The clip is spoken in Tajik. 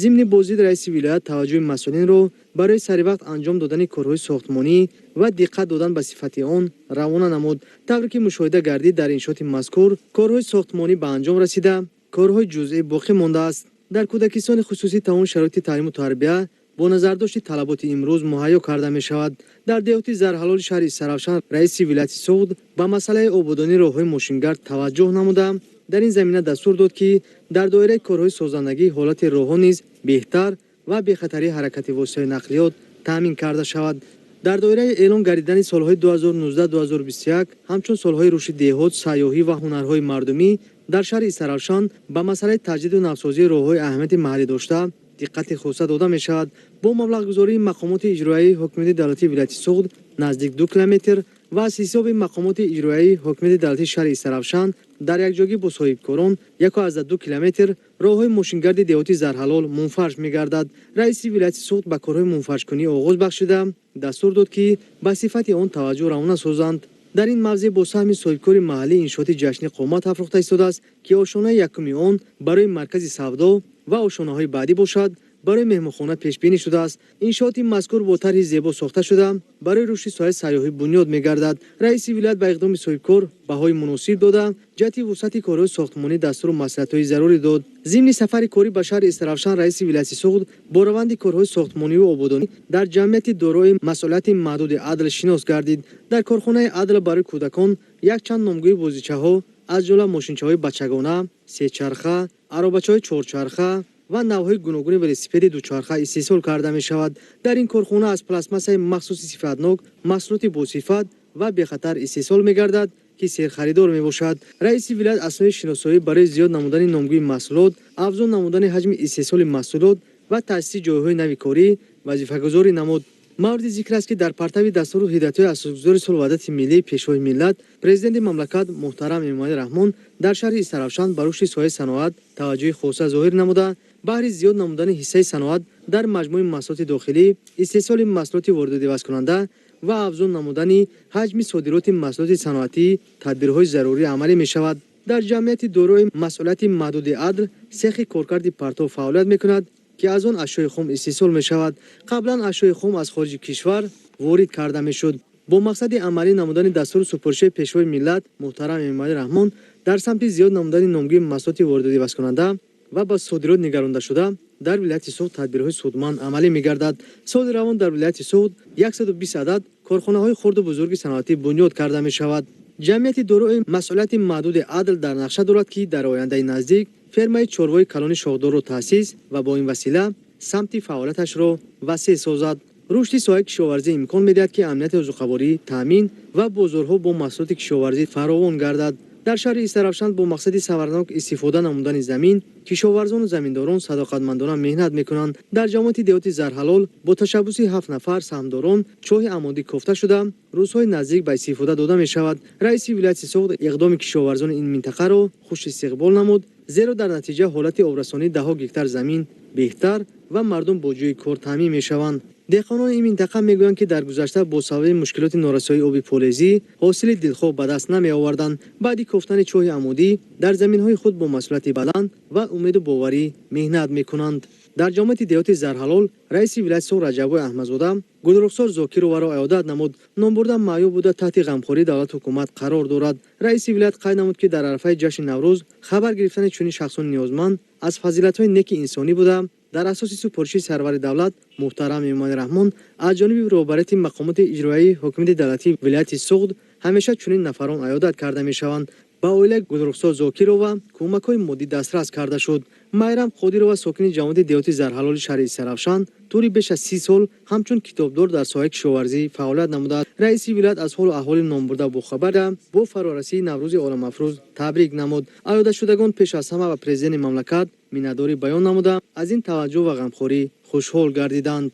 Зимни боздид раиси вилоят таваҷҷӯҳи масъулинро барои саривақт анҷом додани корҳои сохтмонӣ ва диққат додан ба сифати он равона намуд. Тавре ки мушоҳида гардид, дар иншооти мазкур корҳои сохтмонӣ ба анҷом расида, корҳои ҷузъӣ боқӣ мондааст. Дар кӯдакистони хусусӣ тамоми шароити таълиму тарбия бо назардошти талаботи имрӯз муҳайё карда мешавад. Дар деҳоти Зарҳалоли шаҳри Истаравшан раиси вилояти Суғд ба масъалаи ободонии роҳҳои мошингард таваҷҷӯҳ намуда, дар ин замина дастур дод, ки дар доираи корҳои созандагӣ ҳолати роҳҳо низ беҳтар ва бехатарии ҳаракати воситаҳои нақлиёт таъмин карда шавад. Дар доираи эълон гардидани солҳои 2019-2021 ҳамчун солҳои рушди деҳот, сайёҳӣ ва ҳунарҳои мардумӣ дар шаҳри Истаравшан ба масъалаи таҷдиду навсозии роҳҳои аҳамияти маҳаллӣ дошта диққати хоса дода мешавад. Бо маблағгузории мақомоти иҷроияи ҳокимияти давлатии вилояти Суғд наздик 2 километр ва аз ҳисоби мақомоти иҷроияи ҳокимияти давлатии шаҳри Истаравшан дар якҷогӣ бо соҳибкорон 1,2 километр роҳҳои мошингарди деҳоти Зарҳалол мунфарш мегардад. Раиси вилояти Суғд ба корҳои мунфаршкунӣ оғоз бахшида, дастур дод, ки ба сифати он таваҷҷӯҳ равона созанд. Дар ин мавзеъ бо саҳми соҳибкори маҳаллӣ иншооти ҷашнӣ қомат афрохта истодааст, ки ошонаи якуми он барои маркази савдо ва ошонаҳои баъдӣ бошад, барои меҳмонхона пешбинӣ шудааст. Иншооти мазкур бо тарҳи зебо сохта шуда, барои рушди соҳаи сайёҳӣ бунёд мегардад. Раиси вилоят ба иқдоми соҳибкор баҳои муносиб дода, ҷиҳати вусъати корҳои сохтмонӣ дастуру маслиҳатҳои зарурӣ дод. Зимни сафари корӣ ба шаҳри Истаравшан раиси вилояти Суғд бо раванди корҳои сохтмониву ободонӣ дар ҷамъияти дорои масъулияти маҳдуди «Адл» шинос гардид. Дар корхонаи «Адл» барои кӯдакон якчанд номгӯи бозичаҳо, аз ҷумла мошинчаҳои бачагона, сечарха, аробачаҳои чорчарха ва навъҳои гуногуни велосипеди дучарха истеҳсол карда мешавад. Дар ин корхона аз пластмассаи махсуси сифатнок маҳсулоти босифат ва бехатар истеҳсол мегардад, ки серхаридор мебошад. Раиси вилоят аснои шиносоӣ барои зиёд намудани номгӯи маҳсулот, афзун намудани ҳаҷми истеҳсоли маҳсулот ва таъсиси ҷойҳои нави корӣ вазифагузорӣ намуд. Мавриди зикр аст, ки дар партави дастуру ҳидоятҳои асосгузори сулҳу ваҳдати миллӣ, Пешвои миллат, Президенти мамлакат муҳтарам Эмомалӣ Раҳмон дар шаҳри Истаравшан ба рушди соҳаи саноат таваҷҷӯҳи хоса зоҳир намуда, баҳри зиёд намудани ҳиссаи саноат дар маҷмӯи маҳсулоти дохилӣ, истеҳсоли маҳсулоти воридотивазкунанда ва афзун намудани ҳаҷми содироти маҳсулоти саноатӣ тадбирҳои зарурӣ амалӣ мешавад. Дар ҷамъияти дорои масъулияти маҳдуди «Адл» сехи коркарди партов фаъолият мекунад, ки аз он ашёи хом истеҳсол мешавад. Қаблан ашёи хом аз хориҷи кишвар ворид карда мешуд. Бо мақсади амалӣ намудани дастуру супоришҳои Пешвои миллат муҳтарам Эмомалӣ Раҳмон дар самти зиёд намудани номгӯи маҳсулоти воридотивазкунанда ва ба содирот нигарондашуда дар вилояти Суғд тадбирҳои судманд амалӣ мегардад. Соли равон дар вилояти Суғд 120 адад корхонаҳои хурду бузурги саноатӣ бунёд карда мешавад. Ҷамъияти дорои масъулияти маҳдуди «Адл» дар нақша дорад, ки дар ояндаи наздик фермаи чорвои калони шохдорро таъсис ва бо ин васила самти фаъолияташро васеъ созад. Рушди соҳаи кишоварзӣ имкон медиҳад, ки амнияти озуқаворӣ таъмин ва бозорҳо бо маҳсулоти кишоварзӣ фаровон гардад. Дар шаҳри Истаравшан бо мақсади самаранок истифода намудани замин кишоварзону заминдорон садоқатмандона меҳнат мекунанд. Дар ҷамоати деҳоти Зарҳалол бо ташаббуси ҳафт нафар саҳмдорон чоҳи амодӣ кофта шуда, рӯзҳои наздик ба истифода дода мешавад. Раиси вилояти Суғд иқдоми кишоварзони ин минтақаро хуш истиқбол намуд, зеро дар натиҷа ҳолати обрасонии даҳҳо гектар замин беҳтар ва мардум бо ҷойи кор таъмин мешаванд. Деҳқонони ин минтақа мегӯянд, ки дар гузашта бо сабаби мушкилоти норасоии оби полезӣ ҳосили дилхоҳ ба даст намеоварданд. Баъди кофтани чоҳи амудӣ дар заминҳои худ бо масъулияти баланд ва умеду боварӣ меҳнат мекунанд. Дар ҷамоати деҳоти Зарҳалол раиси вилояти Суғд Раҷаббой Аҳмадзода Гулрухсор Зокироваро аёдат намуд. Номбурда маъюб буда, таҳти ғамхории давлату ҳукумат қарор дорад. Раиси вилоят қайд намуд, ки дар арафаи ҷашни Наврӯз хабар гирифтани чунин шахсони ниёзманд аз фазилатҳои неки инсонӣ буда, дар асоси супориши сарвари давлат муҳтарам Эмомалӣ Раҳмон аз ҷониби роҳбарияти мақомоти иҷроияи ҳокимияти давлатии вилояти Суғд ҳамеша чунин нафарон аёдат карда мешаванд. Ба оилаи Гулрухсор Зокирова кӯмакҳои моддӣ дастрас карда шуд. Майрам Қодирова, сокини ҷамоати деҳоти Зарҳалоли шаҳри Истаравшан, тӯли беш аз 30 сол ҳамчун китобдор дар соҳаи кишоварзӣ фаъолият намудааст. Раиси вилоят аз ҳолу аҳволи номбурда бохабар, бо фарорасии Наврӯзи оламафрӯз табрик намуд. Аёдатшудагон пеш аз ҳама ба президенти мамлакат миннатдорӣ баён намуда, аз ин таваҷҷӯҳ ва ғамхорӣ хушҳол гардиданд.